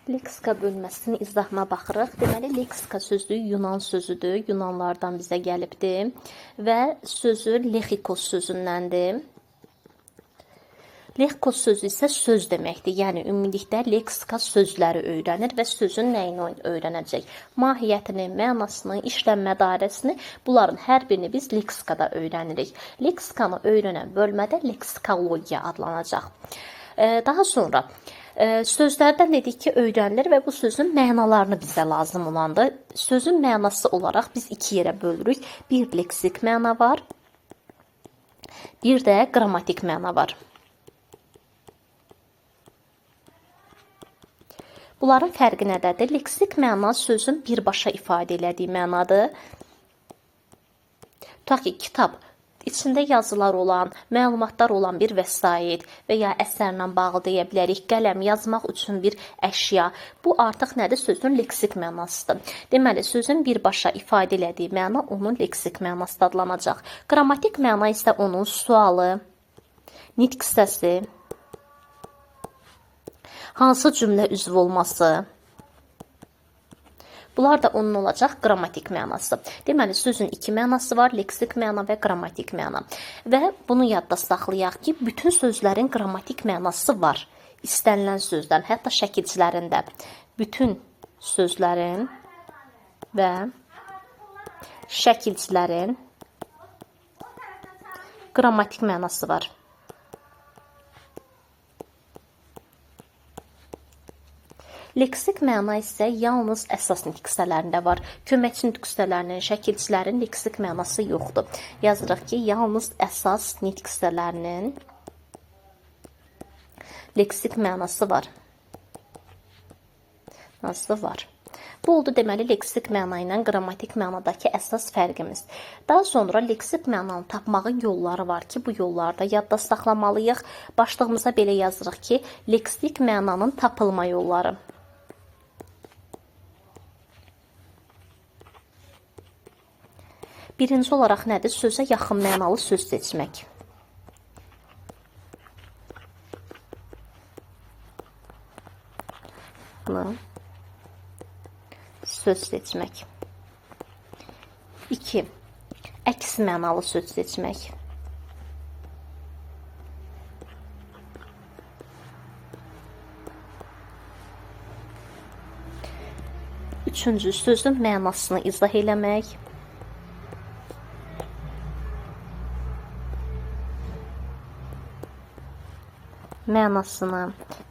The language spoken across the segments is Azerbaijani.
Leksika bölməsinin izahına baxırıq. Deməli, leksika sözü Yunan sözüdür. Yunanlardan bizə gəlibdir və sözü lexikos sözündəndir. Lexikos sözü isə söz deməkdir. Yəni ümumilikdə leksika sözləri öyrənir və sözün nəyini öyrənəcək? Mahiyyətini, mənasını, işlənmə dairəsini, bunların hər birini biz leksikada öyrənirik. Leksikanı öyrənən bölmədə leksikologiya adlanacaq. Daha sonra sözlərdən dedik ki, öyrənilir və bu sözün mənalarını bizə lazım olandır. Sözün mənası olaraq biz iki yerə bölürük. Bir leksik məna var, bir də qrammatik məna var. Bunların fərqi nədədir? Leksik məna sözün birbaşa ifadə elədiyi mənadır. Tutaq ki, kitab içində yazılar olan, məlumatlar olan bir vəsait və ya əsərlə bağlı deyə bilərik, qələm, yazmaq üçün bir əşya. Bu artıq nədir? Sözün leksik mənasıdır. Deməli, sözün birbaşa ifadə elədiyi məna onun leksik mənası adlanacaq. Qrammatik məna isə onun sualı, nitq hissəsi, hansı cümlə üzvü olması, bunlar da onun olacaq qrammatik mənası. Deməli, sözün iki mənası var, leksik məna və qrammatik məna. Və bunu yadda saxlayaq ki, bütün sözlərin qrammatik mənası var. İstənilən sözlərin, hətta şəkilçilərin də. Bütün sözlərin və şəkilçilərin qrammatik mənası var. Leksik məna isə yalnız əsas nitq hissələrində var. Köməkçi nitq hissələrinin, şəkilçilərin leksik mənası yoxdur. Yazırıq ki, yalnız əsas nitq hissələrinin leksik mənası var. Mənası var. Bu oldu deməli leksik məna ilə qrammatik mənadakı əsas fərqimiz. Daha sonra leksik mənanı tapmağın yolları var ki, bu yolları da yadda saxlamalıyıq. Başlığımıza belə yazırıq ki, leksik mənanın tapılma yolları. Birinci olaraq nədir? Sözə yaxın mənalı söz seçmək. Söz seçmək. 2. Əks mənalı söz seçmək. Üçüncü, sözün mənasını izah eləmək. Mənasını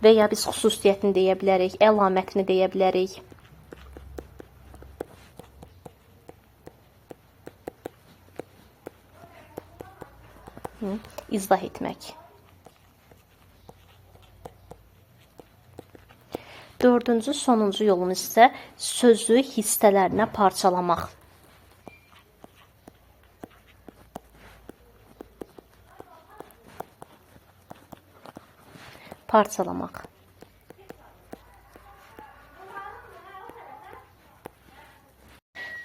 və ya biz xüsusiyyətini deyə bilərik, əlamətini deyə bilərik. İzah etmək. Dördüncü, sonuncu yolumuz isə sözü hissələrinə parçalamaq. Parçalamaq.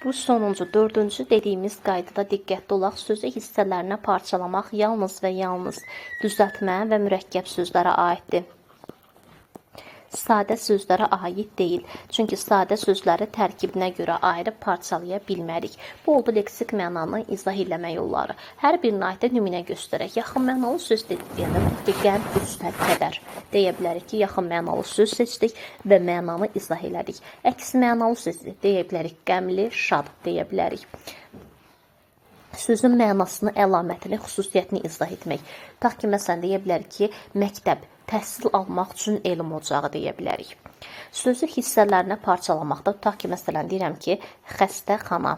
Bu sonuncu, dördüncü dediyimiz qaydada diqqətli olaq. Sözü hissələrinə parçalamaq yalnız və yalnız düzəltmə və mürəkkəb sözlərə aiddir. Sadə sözlərə aid deyil. Çünki sadə sözləri tərkibinə görə ayırıb parçalaya bilmərik. Bu oldu leksik mənanı izah eləmə yolları. Hər birinə aid də nümunə göstərək. Yaxın mənalı söz deyəndə tutaq ki, qəm, qüssə, kədər deyə bilərik ki, yaxın mənalı söz seçdik və mənanı izah elədik. Əks mənalı söz deyə bilərik, qəmli, şad deyə bilərik. Sözün mənasını, əlamətini, xüsusiyyətini izah etmək. Tutaq ki, məsələn, deyə bilərik ki, məktəb, təhsil almaq üçün elm ocağı deyə bilərik. Sözü hissələrinə parçalamaqda, tutaq ki, məsələn, deyirəm ki, xəstəxana.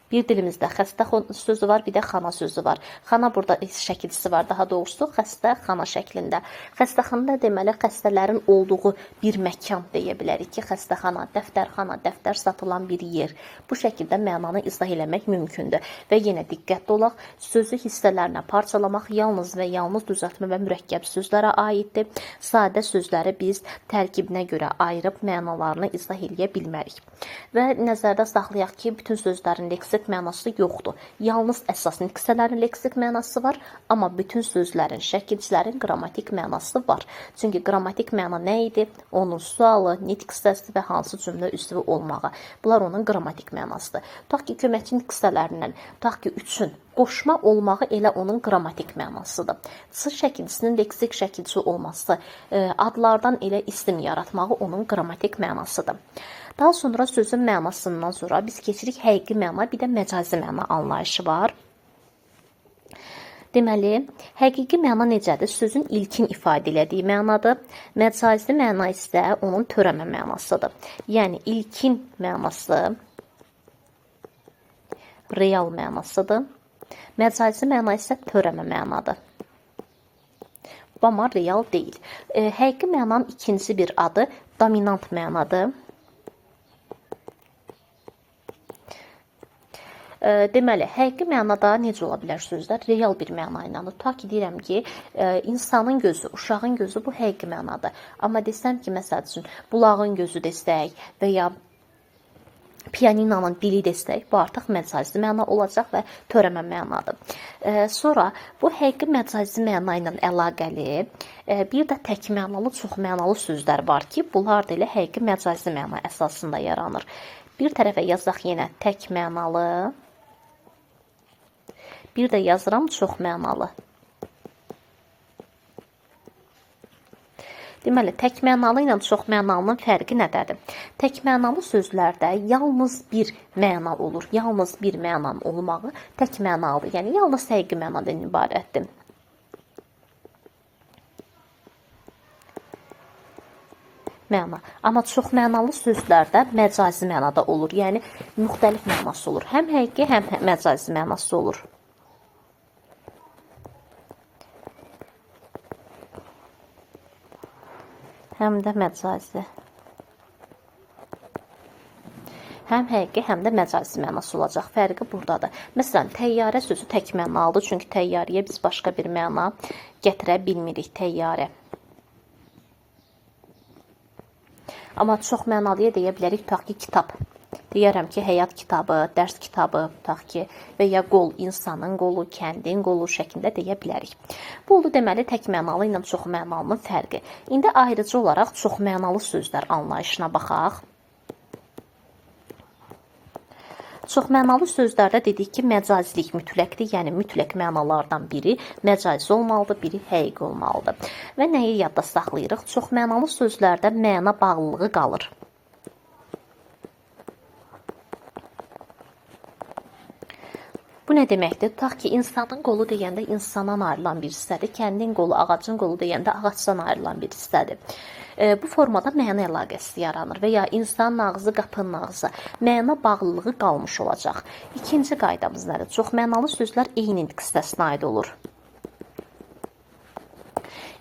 Bir dilimizdə xəstə sözü var, bir də xana sözü var. Xana burada şəkilçisi var, daha doğrusu xəstəxana şəklində. Xəstəxana deməli xəstələrin olduğu bir məkan deyə bilərik ki, xəstəxana, dəftərxana, dəftər satılan bir yer. Bu şəkildə mənanı izah eləmək mümkündür. Və yenə diqqətli olaq, sözü hissələrinə parçalamaq yalnız və yalnız düzəltmə və mürəkkəb sözlərə aiddir. Sadə sözləri biz tərkibinə görə ayırıb mənalarını izah eləyə bilmərik. Və nəzərdə saxlayaq ki, bütün sözlərin leksik leksik mənası yoxdur. Yalnız əsas nitq hissələrinin leksik mənası var, amma bütün sözlərin, şəkilçilərin qrammatik mənası var. Çünki qrammatik məna nə idi? Onun sualı, nitq hissəsi və hansı cümlə üzvü olmağı. Bunlar onun qrammatik mənasıdır. Tutaq ki, köməkçi nitq hissələrindən, tutaq ki, üçün qoşma olmağı elə onun qrammatik mənasıdır. C şəkilçisinin leksik şəkilçi olması, adlardan elə isim yaratmağı onun qrammatik mənasıdır. Daha sonra sözün mənasından sonra biz keçirik həqiqi məna, bir də məcazi məna anlayışı var. Deməli, həqiqi məna necədir? Sözün ilkin ifadə elədiyi mənadır. Məcazi məna isə onun törəmə mənasıdır. Yəni, ilkin mənası real mənasıdır. Məcazi məna isə törəmə mənadır. Amma real deyil. Həqiqi mənanın ikinci bir adı dominant mənadır. Deməli, həqiqi mənada necə ola bilər sözlər? Real bir məna ilə. Tutaq ki, deyirəm ki, insanın gözü, uşağın gözü bu həqiqi mənadır. Amma desəm ki, məsəl üçün, bulağın gözü desək və ya pianinanın dili desək, bu artıq məcazi məna olacaq və törəmə mənadır. Sonra bu həqiqi məcazi məna ilə əlaqəli bir də tək mənalı, çox mənalı sözlər var ki, bunlar da elə həqiqi məcazi məna əsasında yaranır. Bir tərəfə yazaq yenə tək mənalı, bir də yazıram çox mənalı. Deməli, tək mənalı ilə çox mənalının fərqi nədədir? Tək mənalı sözlərdə yalnız bir məna olur. Yalnız bir mənanın olmağı tək mənalıdır. Yəni, yalnız həqiqi mənadan ibarətdir. Məna. Amma çox mənalı sözlərdə məcazi mənada olur. Yəni, müxtəlif mənası olur. Həm həqiqi, həm məcazi mənası olur. Həm də məcazi. Həm həqiqi, həm də məcazi mənası olacaq. Fərqi buradadır. Məsələn, təyyarə sözü tək mənalıdır. Çünki təyyarəyə biz başqa bir məna gətirə bilmirik. Təyyarə. Amma çox mənalıya deyə bilərik, tutaq ki, kitab. Deyərəm ki, həyat kitabı, dərs kitabı, tutaq ki, və ya qol, insanın qolu, kəndin qolu şəklində deyə bilərik. Bu oldu deməli tək mənalı ilə çox mənalının fərqi. İndi ayrıca olaraq çox mənalı sözlər anlayışına baxaq. Çox mənalı sözlərdə dedik ki, məcazilik mütləqdir, yəni mütləq mənalardan biri məcazi olmalıdır, biri həqiqi olmalıdır. Və nəyi yadda saxlayırıq? Çox mənalı sözlərdə məna bağlılığı qalır. Bu nə deməkdir? Tutaq ki, insanın qolu deyəndə insandan ayrılan bir hissədir, kəndin qolu, ağacın qolu deyəndə ağacdan ayrılan bir hissədir. Bu formada məna əlaqəsi yaranır və ya insanın ağzı, qapının ağzı. Məna bağlılığı qalmış olacaq. İkinci qaydamız nədir? Çox mənalı sözlər eyni nitq hissəsinə aid olur.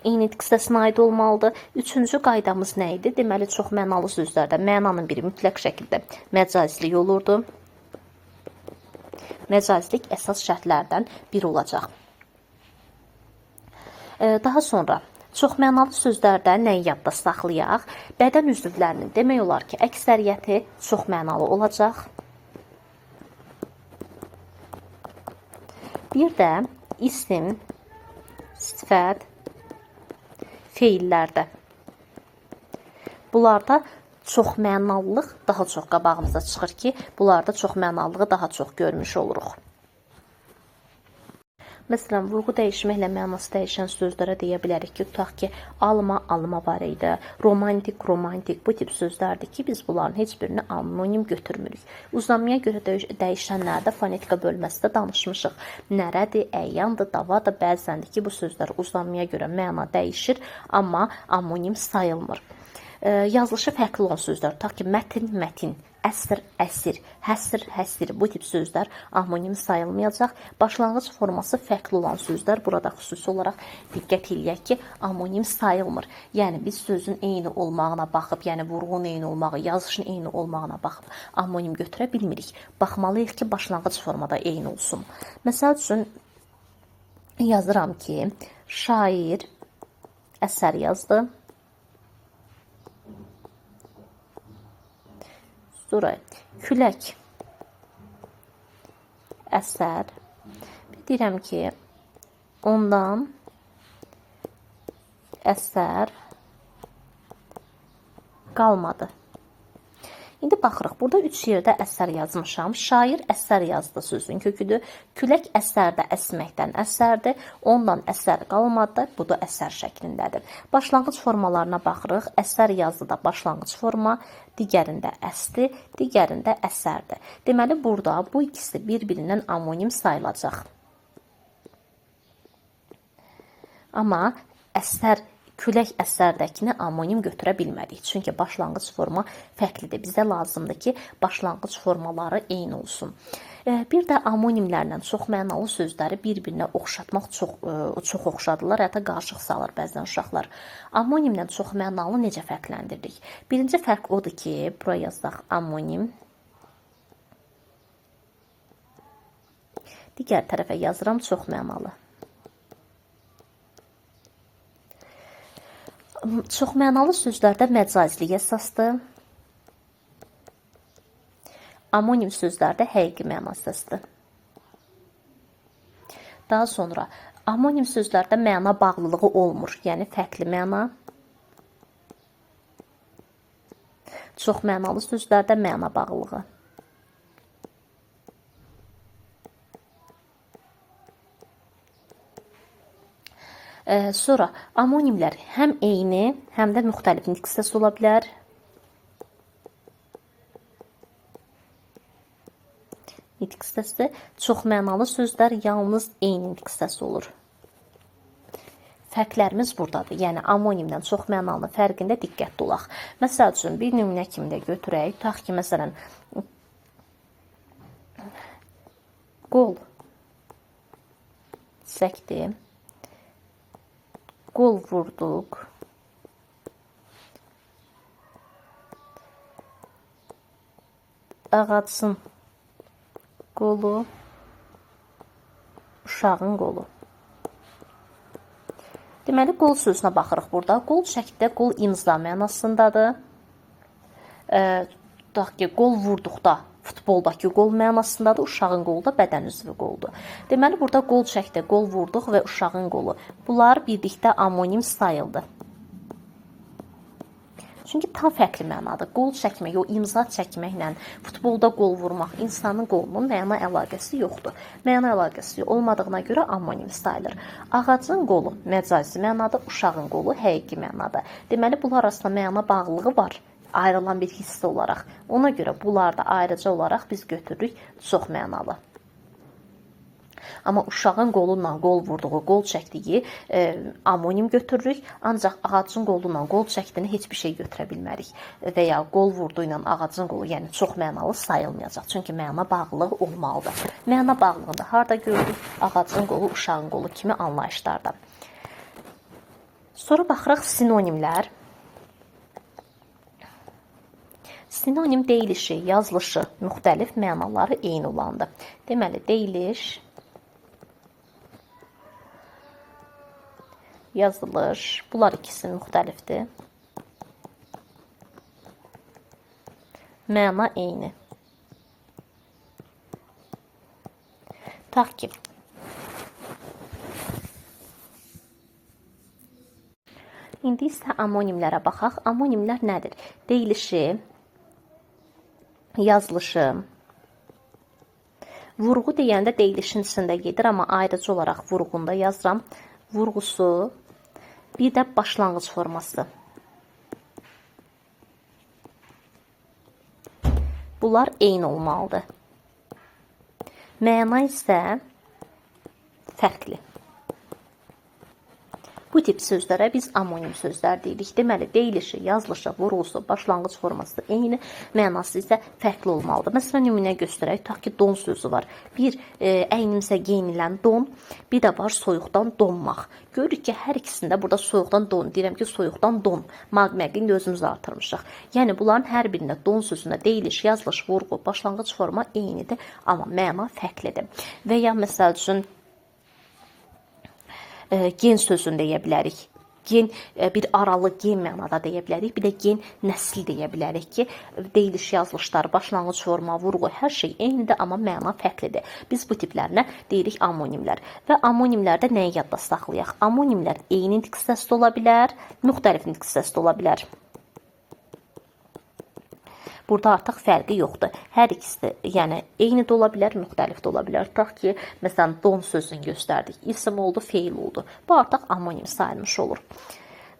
Eyni nitq hissəsinə aid olmalıdır. Üçüncü qaydamız nə idi? Deməli, çox mənalı sözlərdə mənanın biri mütləq şəkildə məcazilik olurdu. Məcazilik əsas şərtlərdən biri olacaq. Daha sonra çox mənalı sözlərdə nəyi yadda saxlayaq? Bədən üzvlərinin demək olar ki, əksəriyyəti çox mənalı olacaq. Bir də isim, sifət, feillərdə. Bunlarda çox mənalılıq daha çox qabağımıza çıxır ki, bunlarda çox mənalılığı daha çox görmüş oluruq. Məsələn, vurğu dəyişməklə mənası dəyişən sözlərə deyə bilərik ki, tutaq ki, alma, alma var idi, romantik, romantik, bu tip sözlərdir ki, biz bunların heç birini anonim götürmürük. Uzanmaya görə dəyişənlərdə fonetika bölməsində danışmışıq. Nərədir, əyandır, davadır, bəzəndir ki, bu sözlər uzanmaya görə məna dəyişir, amma anonim sayılmır. Yazılışı fərqli olan sözlər, tutaq ki, mətin, mətin, əsr, əsir, həsr, həsir, bu tip sözlər anonim sayılmayacaq. Başlanğıc forması fərqli olan sözlər burada xüsusi olaraq diqqət eləyək ki, anonim sayılmır. Yəni, biz sözün eyni olmağına baxıb, yəni vurğunun eyni olmağı, yazışın eyni olmağına baxıb anonim götürə bilmirik. Baxmalıyıq ki, başlanğıc formada eyni olsun. Məsəl üçün, yazıram ki, şair əsər yazdı. Sonra külək Əsər. Deyirəm ki, ondan əsər qalmadı. İndi baxırıq, burada 3 yerdə əsər yazmışam. Şair əsər yazdı sözün köküdür. Külək əsərdə əsməkdən əsərdir. Ondan əsər qalmadı. Bu da əsər şəklindədir. Başlanğıc formalarına baxırıq. Əsər yazdı da başlanğıc forma, digərində əsdi, digərində əsərdir. Deməli, burada bu ikisi bir-birindən amonim sayılacaq. Amma əsər, külək əsərdəkini amonim götürə bilmədik. Çünki başlanğıc forma fərqlidir. Bizə lazımdır ki, başlanğıc formaları eyni olsun. Bir də amonimlərlə çox mənalı sözləri bir-birinə oxşatmaq çox oxşadırlar, hətta qarışıq salır bəzən uşaqlar. Amonimlə çox mənalı necə fərqləndiririk? Birinci fərq odur ki, buraya yazaq amonim. Digər tərəfə yazıram çox mənalı. Çox mənalı sözlərdə məcazlik əsasdır. Amonim sözlərdə həqiqi məna əsasdır. Daha sonra amonim sözlərdə məna bağlılığı olmur, yəni fərqli məna. Çox mənalı sözlərdə məna bağlılığı. Sonra amonimlər həm eyni, həm də müxtəlif nitq hissəsi ola bilər. Nitq hissəsi, çox mənalı sözlər yalnız eyni nitq hissəsi olur. Fərqlərimiz buradadır. Yəni amonimdən çox mənalı fərqində diqqətli olaq. Məsəl üçün bir nümunə kimi də götürək. Tutaq ki, məsələn, qol çəkdi. Qol vurduq. Ağacın qolu, uşağın qolu. Deməli, qol sözünə baxırıq burada. Qol çəkdə qol imza mənasındadır. Tutaq ki, qol vurduqda futboldakı qol mənasındadır, uşağın qolu da bədən üzvü qoldur. Deməli, burada qol çəkdi, qol vurduq və uşağın qolu. Bunlar birlikdə amonim sayıldı. Çünki tam fərqli mənadır. Qol çəkmək, o imza çəkməklə futbolda qol vurmaq insanın qolunun məna əlaqəsi yoxdur. Məna əlaqəsi olmadığına görə amonim sayılır. Ağacın qolu məcazi mənada, uşağın qolu həqiqi mənada. Deməli, bunlar arasında məna bağlılığı var, ayrılan bir hissə olaraq. Ona görə bunlar da ayrıca olaraq biz götürürük çox mənalı. Amma uşağın qolunla qol vurduğu, qol çəkdiyi amonim götürürük. Ancaq ağacın qolunla qol çəkdiyini heç bir şey götürə bilmərik. Və ya qol vurduğu ilə ağacın qolu, yəni çox mənalı sayılmayacaq. Çünki məna bağlılığı olmalıdır. Məna bağlılığında harda gördük? Ağacın qolu, uşağın qolu kimi anlayışlarda. Sonra baxırıq sinonimlər. Sinonim deyilişi, yazılışı müxtəlif, mənaları eyni olandır. Deməli, deyiliş, yazılış, bunlar ikisi müxtəlifdir. Məna eyni. Tutaq ki, indi isə amonimlərə baxaq. Amonimlər nədir? Deyilişi, yazılışı, vurğu deyəndə deyilişin içində gedir, amma ayrıca olaraq vurğunda yazıram. Vurğusu, bir də başlanğıc forması. Bunlar eyni olmalıdır. Məna isə fərqli. Bu tip sözlərə biz amonim sözlər deyirik. Deməli, deyilişi, yazılışı, vurğusu, başlanğıc forması eyni, mənası isə fərqli olmalıdır. Məsələn, nümunə göstərək. Tutaq ki, don sözü var. Bir, əynimizə geyinilən don, bir də var soyuqdan donmaq. Görürük ki, hər ikisində burada soyuqdan don, deyirəm ki, soyuqdan don. Məqini indi özümüz artırmışıq. Yəni, bunların hər birində don sözündə deyiliş, yazılış, vurğu, başlanğıc forma eynidir, amma məna fərqlidir. Və ya, məsəl üçün, gen sözünü deyə bilərik. Gen bir aralı gen mənada deyə bilərik, bir də gen nəsil deyə bilərik ki, deyiliş, yazılışlar, başlanğıc forma, vurğu, hər şey eynidir, amma məna fərqlidir. Biz bu tiplərinə deyirik amonimlər. Və amonimlərdə nəyi yadda saxlayaq? Amonimlər eyni nitq hissəsi də ola bilər, müxtəlif nitq hissəsi də ola bilər. Burada artıq fərqi yoxdur. Hər ikisi də, yəni eyni də ola bilər, müxtəlif də ola bilər. Tutaq ki, məsələn, don sözünü göstərdik. İsim oldu, feil oldu. Bu artıq amonim sayılmış olur.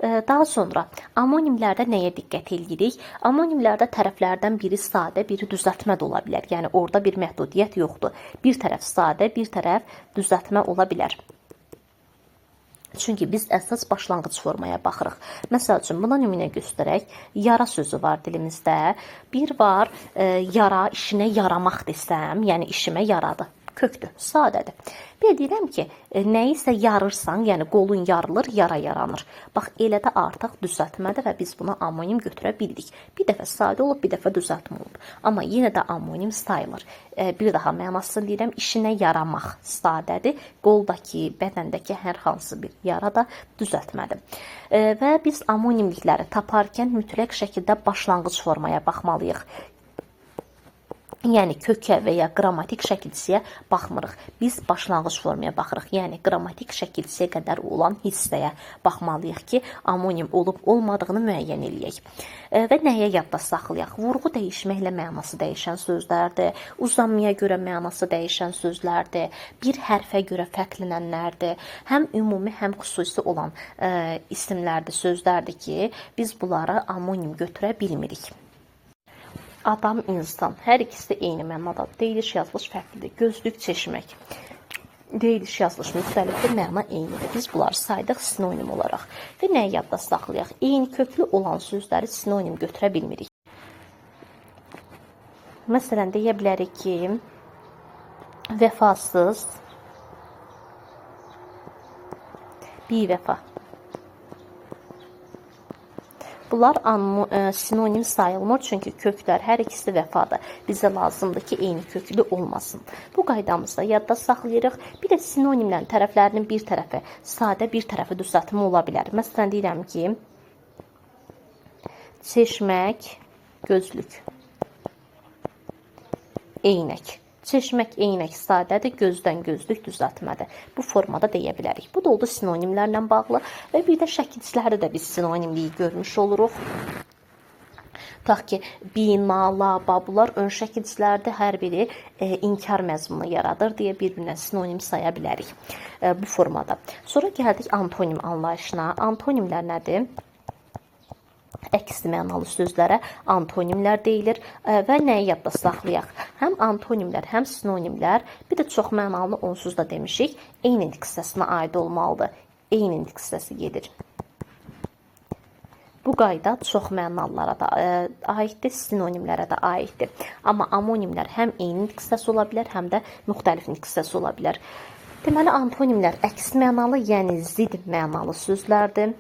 Daha sonra amonimlərdə nəyə diqqət eləyirik? Amonimlərdə tərəflərdən biri sadə, biri düzəltmə də ola bilər. Yəni orada bir məhdudiyyət yoxdur. Bir tərəf sadə, bir tərəf düzəltmə ola bilər. Çünki biz əsas başlanğıc formaya baxırıq. Məsəl üçün, buna nümunə göstərək. Yara sözü var dilimizdə. Bir var, yara, işinə yaramaq desəm, yəni işimə yaradı. Kökdür, sadədir. Bir deyirəm ki, nəyisə yarırsan, yəni qolun yarılır, yara yaranır. Bax, elə də artıq düzəltmədir və biz buna amonim götürə bildik. Bir dəfə sadə olub, bir dəfə düzəltmə olub. Amma yenə də amonim sayılır. Bir daha mənasını deyirəm, işinə yaramaq sadədir. Qoldakı, bədəndəki hər hansı bir yara da düzəltmədir. Və biz amonimlikləri taparkən mütləq şəkildə başlanğıc formaya baxmalıyıq. Yəni kökə və ya qrammatik şəkilçiyə baxmırıq. Biz başlanğıc formaya baxırıq. Yəni qrammatik şəkilçiyə qədər olan hissəyə baxmalıyıq ki, amonim olub olmadığını müəyyən eləyək. Və nəyə yadda saxlayaq? Vurğu dəyişməklə mənası dəyişən sözlərdir, uzanmaya görə mənası dəyişən sözlərdir, bir hərfə görə fərqlənənlərdir, həm ümumi, həm xüsusi olan isimlərdir, sözlərdir ki, biz bunları amonim götürə bilmirik. Adam, insan, hər ikisi də eyni mənadadır. Deyiliş, yazılış fərqlidir. Gözlük, çeşmək. Deyiliş, yazılış müxtəlifdir, məna eynidir. Biz bunları saydıq sinonim olaraq. Və nəyi yadda saxlayaq? Eyni köklü olan sözləri sinonim götürə bilmirik. Məsələn, deyə bilərik ki, vəfasız, bivəfa. Bunlar sinonim sayılmır, çünki köklər hər ikisi vəfadır. Bizə lazımdır ki, eyni köklü olmasın. Bu qaydamızda yadda saxlayırıq. Bir də sinonimlərin tərəflərinin bir tərəfi sadə, bir tərəfi düzəltmə ola bilər. Məsələn, deyirəm ki, çeşmək, gözlük, eynək. Çeşmək, eynək sadədir, gözdən gözlük düzəltmədir. Bu formada deyə bilərik. Bu da oldu sinonimlərlə bağlı və bir də şəkilçilərdə də biz sinonimliyi görmüş oluruq. Tutaq ki, bina, laba, bunlar ön şəkilçilərdir. Hər biri inkar məzmunu yaradır deyə bir-birinə sinonim saya bilərik bu formada. Sonra gəldik antonim anlayışına. Antonimlər nədir? Əks mənalı sözlərə antonimlər deyilir və nəyi yadda saxlayaq? Həm antonimlər, həm sinonimlər, bir də çox mənalı onsuz da demişik, eyni nitq hissəsinə aid olmalıdır. Eyni nitq hissəsi gedir. Bu qayda çox mənalılara da aiddir, sinonimlərə də aiddir. Amma amonimlər həm eyni nitq hissəsi ola bilər, həm də müxtəlif nitq hissəsi ola bilər. Deməli, antonimlər əks mənalı, yəni zid mənalı sözlərdir.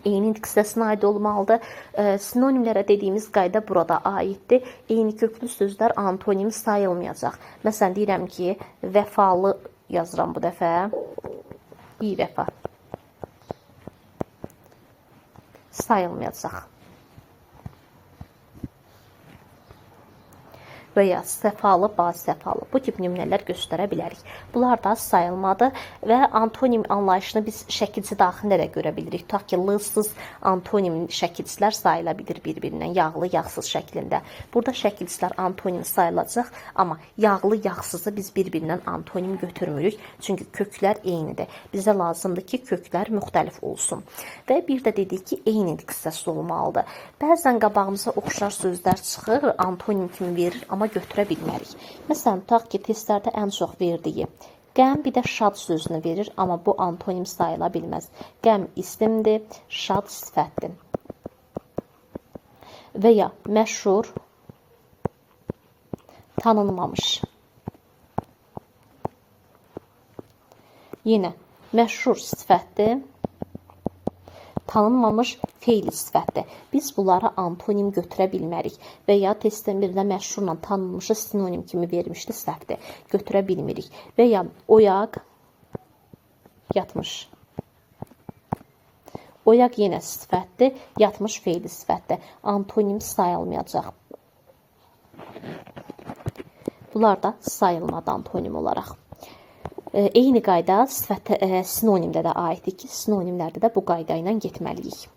Eyni nitq hissəsinə aid olmalıdır. Sinonimlərə dediyimiz qayda burada aiddir. Eyni köklü sözlər antonim sayılmayacaq. Məsələn, deyirəm ki, vəfalı yazıram bu dəfə. Bivəfa. Sayılmayacaq. Və ya səfalı, basəfalı. Bu tip nümunələr göstərə bilərik. Bunlar da sayılmadı və antonim anlayışını biz şəkilçi daxilində də görə bilirik. Tutaq ki, lısız antonim şəkilçilər sayıla bilir bir-birindən, yağlı, yağsız şəklində. Burada şəkilçilər antonim sayılacaq, amma yağlı, yağsızı biz bir-birindən antonim götürmürük. Çünki köklər eynidir. Bizə lazımdır ki, köklər müxtəlif olsun. Və bir də dedik ki, eyni nitq hissəsi olmalıdır. Bəzən qabağımıza oxşar sözlər çıxır, antonim kimi verir, amma götürə bilmərik. Məsələn, tutaq ki, testlərdə ən çox verdiyi qəm, bir də şad sözünü verir, amma bu antonim sayıla bilməz. Qəm isimdir, şad sifətdir. Və ya məşhur, tanınmamış. Yenə məşhur sifətdir, tanınmamış feil sifətdir. Biz bunları antonim götürə bilmərik və ya testdən birində məşhurla tanınmışı sinonim kimi vermişdi, səhvdir. Götürə bilmirik. Və ya oyaq, yatmış. Oyaq yenə sifətdir, yatmış feili sifətdir. Antonim sayılmayacaq. Bunlar da sayılmadı antonim olaraq. Eyni qayda sifətə, sinonimdə də aiddir ki, sinonimlərdə də bu qayda ilə getməliyik.